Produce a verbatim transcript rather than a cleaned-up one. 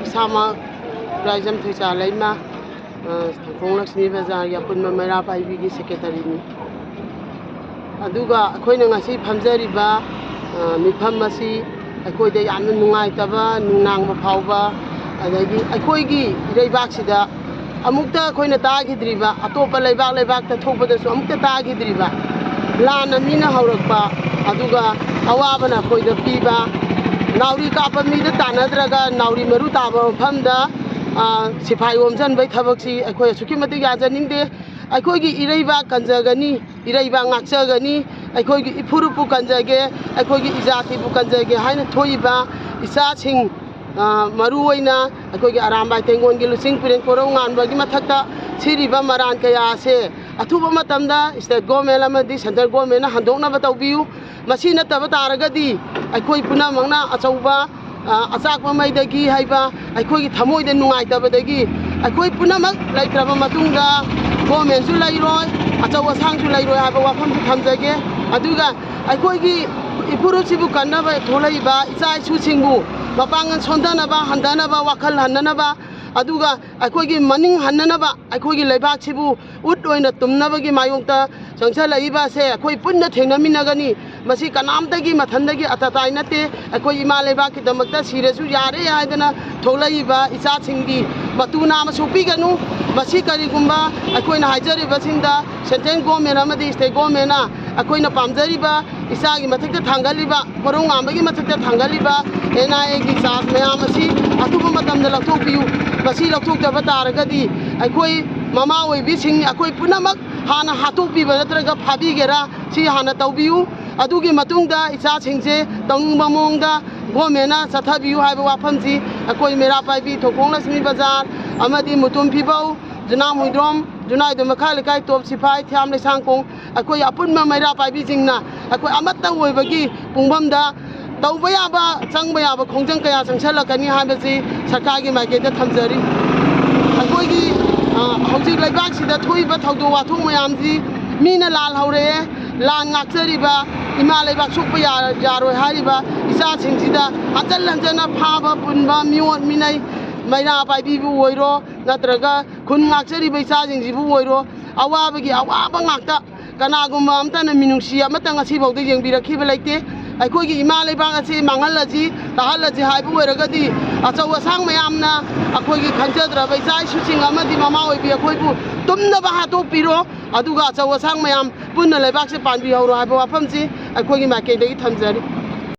ꯏꯁꯥꯃꯛ ꯕ꯭ꯔꯥꯏꯖꯝ ꯊꯣꯏꯆꯥ ꯂꯩꯃ, ꯑ, ꯊꯣꯡꯈꯣꯡ ꯂꯛꯁꯃꯤ ꯕꯖꯥꯔꯒꯤ ꯑꯄꯨꯟꯕ ꯃꯩꯔꯥ ꯄꯥꯏꯕꯤꯒꯤ ꯁꯦꯀ꯭ꯔꯦꯇꯔꯤꯅꯤ꯫ ꯑꯗꯨꯒ ꯑꯩꯈꯣꯏꯅ ꯉꯁꯤ ꯐꯝꯖꯔꯤꯕ, ꯑ, ꯃꯤꯐꯝ ꯑꯁꯤ ꯑꯩꯈꯣꯏꯗ ꯌꯥꯝꯅ ꯅꯨꯡꯉꯥꯏꯇꯕ, ꯅꯨꯡꯅꯥꯡꯕ ꯐꯥꯎꯕ, ꯑꯗꯒꯤ ꯑꯩꯈꯣꯏꯒꯤ ꯏꯔꯩꯕꯥꯛꯁꯤꯗ ꯑꯃꯨꯛꯇ ꯑꯩꯈꯣꯏꯅ ꯇꯥꯈꯤꯗ꯭ꯔꯤꯕ, ꯑꯇꯣꯞꯄ ꯂꯩꯕꯥꯛ ꯂꯩꯕꯥꯛꯇ ꯊꯣꯛꯄꯗꯁꯨ ꯑꯃꯨꯛꯇ ꯇꯥꯈꯤꯗ꯭ꯔꯤꯕ, ꯂꯥꯟꯅ ꯃꯤꯅ ꯍꯧꯔꯛꯄ, ꯑꯗꯨꯒ ꯑꯋꯥꯕꯅ ꯑꯩꯈꯣꯏꯗ ꯄꯤꯕ, ꯅꯥꯎꯔꯤ ꯀꯥꯞꯄ ꯃꯤꯗ ꯇꯥꯟꯅꯗ꯭ꯔꯒ ꯅꯥꯎꯔꯤ ꯃꯔꯨ ꯇꯥꯕ ꯃꯐꯝꯗ, ꯑ, ꯁꯤꯐꯥꯏ ꯑꯣꯝꯁꯤꯟꯕꯒꯤ ꯊꯕꯛꯁꯤ ꯑꯩꯈꯣꯏ ꯑꯁꯨꯛꯀꯤ ꯃꯇꯤꯛ ꯌꯥꯖꯅꯤꯡꯗꯦ꯫ ꯑꯩꯈꯣꯏꯒꯤ ꯏꯔꯩꯕꯥꯛ ꯀꯟꯖꯒꯅꯤ, ꯏꯔꯩꯕꯥꯛ ꯉꯥꯛꯆꯒꯅꯤ, ꯑꯩꯈꯣꯏꯒꯤ ꯏꯐꯨꯔꯨꯞꯄꯨ ꯀꯟꯖꯒꯦ, ꯑꯩꯈꯣꯏꯒꯤ ꯏꯖꯥꯇꯤꯕꯨ ꯀꯟꯖꯒꯦ ꯍꯥꯏꯅ ꯊꯣꯛꯏꯕ ꯏꯆꯥꯁꯤꯡ, ꯑ, ꯃꯔꯨꯑꯣꯏꯅ ꯑꯩꯈꯣꯏꯒꯤ ꯑꯔꯥꯝꯕꯥꯏ ꯇꯦꯡꯒꯣꯟꯒꯤ ꯂꯨꯆꯤꯡ ꯄꯨꯔꯦꯟ ꯀꯣꯔꯧ ꯉꯥꯟꯕꯒꯤ ꯃꯊꯛꯇ ꯁꯤꯔꯤꯕ ꯃꯔꯥꯟ ꯀꯌꯥ ꯑꯁꯦ ꯑꯊꯨꯕ ꯃꯇꯝꯗ state government ꯑꯃꯗꯤ central governmentꯅ ꯍꯟꯗꯣꯛꯅꯕ ꯇꯧꯕꯤꯌꯨ꯫ ꯃꯁꯤ ꯅꯠꯇꯕ ꯇꯥꯔꯒꯗꯤ ꯑꯩꯈꯣꯏ ꯄꯨꯝꯅꯃꯛꯅ ꯑꯆꯧꯕ, ꯑ, ꯑꯆꯥꯛꯄ ꯃꯩꯗꯒꯤ ꯍꯥꯏꯕ ꯑꯩꯈꯣꯏꯒꯤ ꯊꯃꯣꯏꯗ ꯅꯨꯡꯉꯥꯏꯇꯕꯗꯒꯤ ꯑꯩꯈꯣꯏ ꯄꯨꯝꯅꯃꯛ ꯂꯩꯇ꯭ꯔꯕ ꯃꯇꯨꯡꯗ governmentꯁꯨ ꯂꯩꯔꯣꯏ, ꯑꯆꯧ ꯑꯁꯥꯡꯁꯨ ꯂꯩꯔꯣꯏ ꯍꯥꯏꯕ ꯋꯥꯐꯝꯁꯨ ꯊꯝꯖꯒꯦ꯫ ꯑꯗꯨꯒ ꯑꯩꯈꯣꯏꯒꯤ ꯏꯐꯨꯔꯨꯞꯁꯤꯕꯨ ꯀꯟꯅꯕ ꯊꯣꯛꯂꯛꯏꯕ ꯏꯆꯥ ꯏꯁꯨꯁꯤꯡꯕꯨ ꯃꯄꯥꯡꯒꯜ ꯁꯣꯟꯊꯅꯕ, ꯍꯟꯊꯅꯕ, ꯋꯥꯈꯜ ꯍꯟꯅꯅꯕ, ꯑꯗꯨꯒ ꯑꯩꯈꯣꯏꯒꯤ ꯃꯅꯤꯡ ꯍꯟꯅꯅꯕ, ꯑꯩꯈꯣꯏꯒꯤ ꯂꯩꯕꯥꯛꯁꯤꯕꯨ ꯎꯠ ꯑꯣꯏꯅ ꯇꯨꯝꯅꯕꯒꯤ ꯃꯥꯌꯣꯛꯇ ꯆꯪꯁꯜꯂꯛꯏꯕ ꯑꯁꯦ ꯑꯩꯈꯣꯏ ꯄꯨꯟꯅ ꯊꯦꯡꯅꯃꯤꯟꯅꯒꯅꯤ꯫ ꯃꯁꯤ ꯀꯅꯥꯝꯇꯒꯤ ꯃꯊꯟꯗꯒꯤ ꯑꯇꯇꯥꯏ ꯅꯠꯇꯦ꯫ ꯑꯩꯈꯣꯏ ꯏꯃꯥ ꯂꯩꯕꯥꯛꯀꯤꯗꯃꯛꯇ ꯁꯤꯔꯁꯨ ꯌꯥꯔꯦ ꯍꯥꯏꯗꯅ ꯊꯣꯛꯂꯛꯏꯕ ꯏꯆꯥꯁꯤꯡꯒꯤ ꯃꯇꯨ ꯅꯥꯝꯃ ꯁꯣꯛꯄꯤꯒꯅꯨ꯫ ꯃꯁꯤ ꯀꯔꯤꯒꯨꯝꯕ ꯑꯩꯈꯣꯏꯅ ꯍꯥꯏꯖꯔꯤꯕꯁꯤꯡꯗ central government ꯑꯃꯗꯤ state governmentꯅ ꯑꯩꯈꯣꯏꯅ ꯄꯥꯝꯖꯔꯤꯕ ꯏꯆꯥꯒꯤ ꯃꯊꯛꯇ ꯊꯥꯡꯒꯠꯂꯤꯕ, ꯀꯣꯔꯧꯉꯥꯟꯕꯒꯤ ꯃꯊꯛꯇ ꯊꯥꯡꯒꯠꯂꯤꯕ NIAꯒꯤ charge ꯃꯌꯥꯝ ꯑꯁꯤ ꯑꯊꯨꯕ ꯃꯇꯝꯗ ꯂꯧꯊꯣꯛꯄꯤꯌꯨ꯫ ꯃꯁꯤ ꯂꯧꯊꯣꯛꯇꯕ ꯇꯥꯔꯒꯗꯤ ꯑꯩꯈꯣꯏ ꯃꯃꯥ ꯑꯣꯏꯕꯤꯁꯤꯡ, ꯑꯩꯈꯣꯏ ꯄꯨꯝꯅꯃꯛ ꯍꯥꯟꯅ ꯍꯥꯠꯇꯣꯛꯄꯤꯕ ꯅꯠꯇ꯭ꯔꯒ ꯐꯥꯕꯤꯒꯦꯔꯥ, ꯁꯤ ꯍꯥꯟꯅ ꯇꯧꯕꯤꯌꯨ꯫ ꯑꯗꯨꯒꯤ ꯃꯇꯨꯡꯗ ꯏꯆꯥꯁꯤꯡꯁꯦ ꯇꯧꯅꯤꯡꯕ ꯃꯑꯣꯡꯗ governmentꯅ ꯆꯠꯊꯕꯤꯌꯨ ꯍꯥꯏꯕ ꯋꯥꯐꯝꯁꯤ ꯑꯩꯈꯣꯏ ꯃꯩꯔꯥ ꯄꯥꯏꯕꯤ ꯊꯣꯡꯈꯣꯡ ꯂꯛꯁꯃꯤ ꯕꯖꯥꯔ ꯑꯃꯗꯤ ꯃꯨꯇꯨꯝ ꯐꯤꯕꯧ, ꯖꯨꯅꯥꯝ ꯍꯨꯏꯗ꯭ꯔꯣꯝ, ꯖꯨꯅꯥꯏꯗꯣ ꯃꯈꯥ ꯂꯩꯀꯥꯏ, ꯇꯣꯞ ꯁꯤꯐꯥꯏ, ꯊꯤꯌꯥꯝ ꯂꯩꯁꯥꯡꯈꯣꯡ, ꯑꯩꯈꯣꯏ ꯑꯄꯨꯟꯕ ꯃꯩꯔꯥ ꯄꯥꯏꯕꯤꯁꯤꯡꯅ ꯑꯩꯈꯣꯏ ꯑꯃꯠꯇ ꯑꯣꯏꯕꯒꯤ ꯄꯨꯡꯐꯝꯗ ꯇꯧꯕ ꯌꯥꯕ, ꯆꯪꯕ ꯌꯥꯕ ꯈꯣꯡꯖꯪ ꯀꯌꯥ ꯆꯪꯁꯜꯂꯛꯀꯅꯤ ꯍꯥꯏꯕꯁꯤ ꯁꯔꯀꯥꯔꯒꯤ ꯃꯥꯏꯀꯩꯗ ꯊꯝꯖꯔꯤ꯫ ꯑꯩꯈꯣꯏꯒꯤ, ꯑ, ꯍꯧꯖꯤꯛ ꯂꯩꯕꯥꯛꯁꯤꯗ ꯊꯣꯛꯏꯕ ꯊꯧꯗꯣꯛ ꯋꯥꯊꯣꯛ ꯃꯌꯥꯝꯁꯤ ꯃꯤꯅ ꯂꯥꯜ ꯍꯧꯔꯛꯑꯦ, ꯂꯥꯟ ꯉꯥꯛꯆꯔꯤꯕ, ꯏꯃꯥ ꯂꯩꯕꯥꯛ ꯁꯣꯛꯄ ꯌꯥ-, ꯌꯥꯔꯣꯏ ꯍꯥꯏꯔꯤꯕ ꯏꯆꯥꯁꯤꯡꯁꯤꯗ ꯍꯟꯖꯟ ꯍꯟꯖꯟꯅ ꯐꯥꯕ ꯄꯨꯟꯕ, ꯃꯤꯑꯣꯠ ꯃꯤꯅꯩ, ꯃꯩꯔꯥ ꯄꯥꯏꯕꯤꯕꯨ ꯑꯣꯏꯔꯣ, ꯅꯠꯇ꯭ꯔꯒ ꯈꯨꯟ ꯉꯥꯛꯆꯔꯤꯕ ꯏꯆꯥꯁꯤꯡꯁꯤꯕꯨ ꯑꯣꯏꯔꯣ, ꯑꯋꯥꯕꯒꯤ ꯑꯋꯥꯕ ꯉꯥꯛꯇ꯫ ꯀꯅꯥꯒꯨꯝꯕ ꯑꯝꯇꯅ ꯃꯤꯅꯨꯡꯁꯤ ꯑꯃꯇꯪ ꯉꯁꯤꯐꯥꯎꯗ ꯌꯦꯡꯕꯤꯔꯛꯈꯤꯕ ꯂꯩꯇꯦ꯫ ꯑꯩꯈꯣꯏꯒꯤ ꯏꯃꯥ ꯂꯩꯕꯥꯛ ꯑꯁꯤ ꯃꯥꯡꯍꯜꯂꯁꯤ, ꯇꯥꯍꯜꯂꯁꯤ ꯍꯥꯏꯕ ꯑꯣꯏꯔꯒꯗꯤ, ꯑꯆꯧ ꯑꯁꯥꯡ ꯃꯌꯥꯝꯅ ꯑꯩꯈꯣꯏꯒꯤ ꯈꯟꯖꯗ꯭ꯔꯕ ꯏꯆꯥ ꯏꯁꯨꯁꯤꯡ ꯑꯃꯗꯤ ꯃꯃꯥ ꯑꯣꯏꯕꯤ ꯑꯩꯈꯣꯏꯕꯨ ꯇꯨꯝꯅꯕ ꯍꯥꯠꯇꯣꯛꯄꯤꯔꯣ, ꯑꯗꯨꯒ ꯑꯆꯧ ꯑꯁꯥꯡ ꯃꯌꯥꯝ ꯄꯨꯟꯅ ꯂꯩꯕꯥꯛꯁꯦ ꯄꯥꯟꯕꯤꯍꯧꯔꯣ ꯍꯥꯏꯕ ꯋꯥꯐꯝꯁꯤ ꯑꯩꯈꯣꯏꯒꯤ ꯃꯥꯏꯀꯩꯗꯒꯤ ꯊꯝꯖꯔꯤ꯫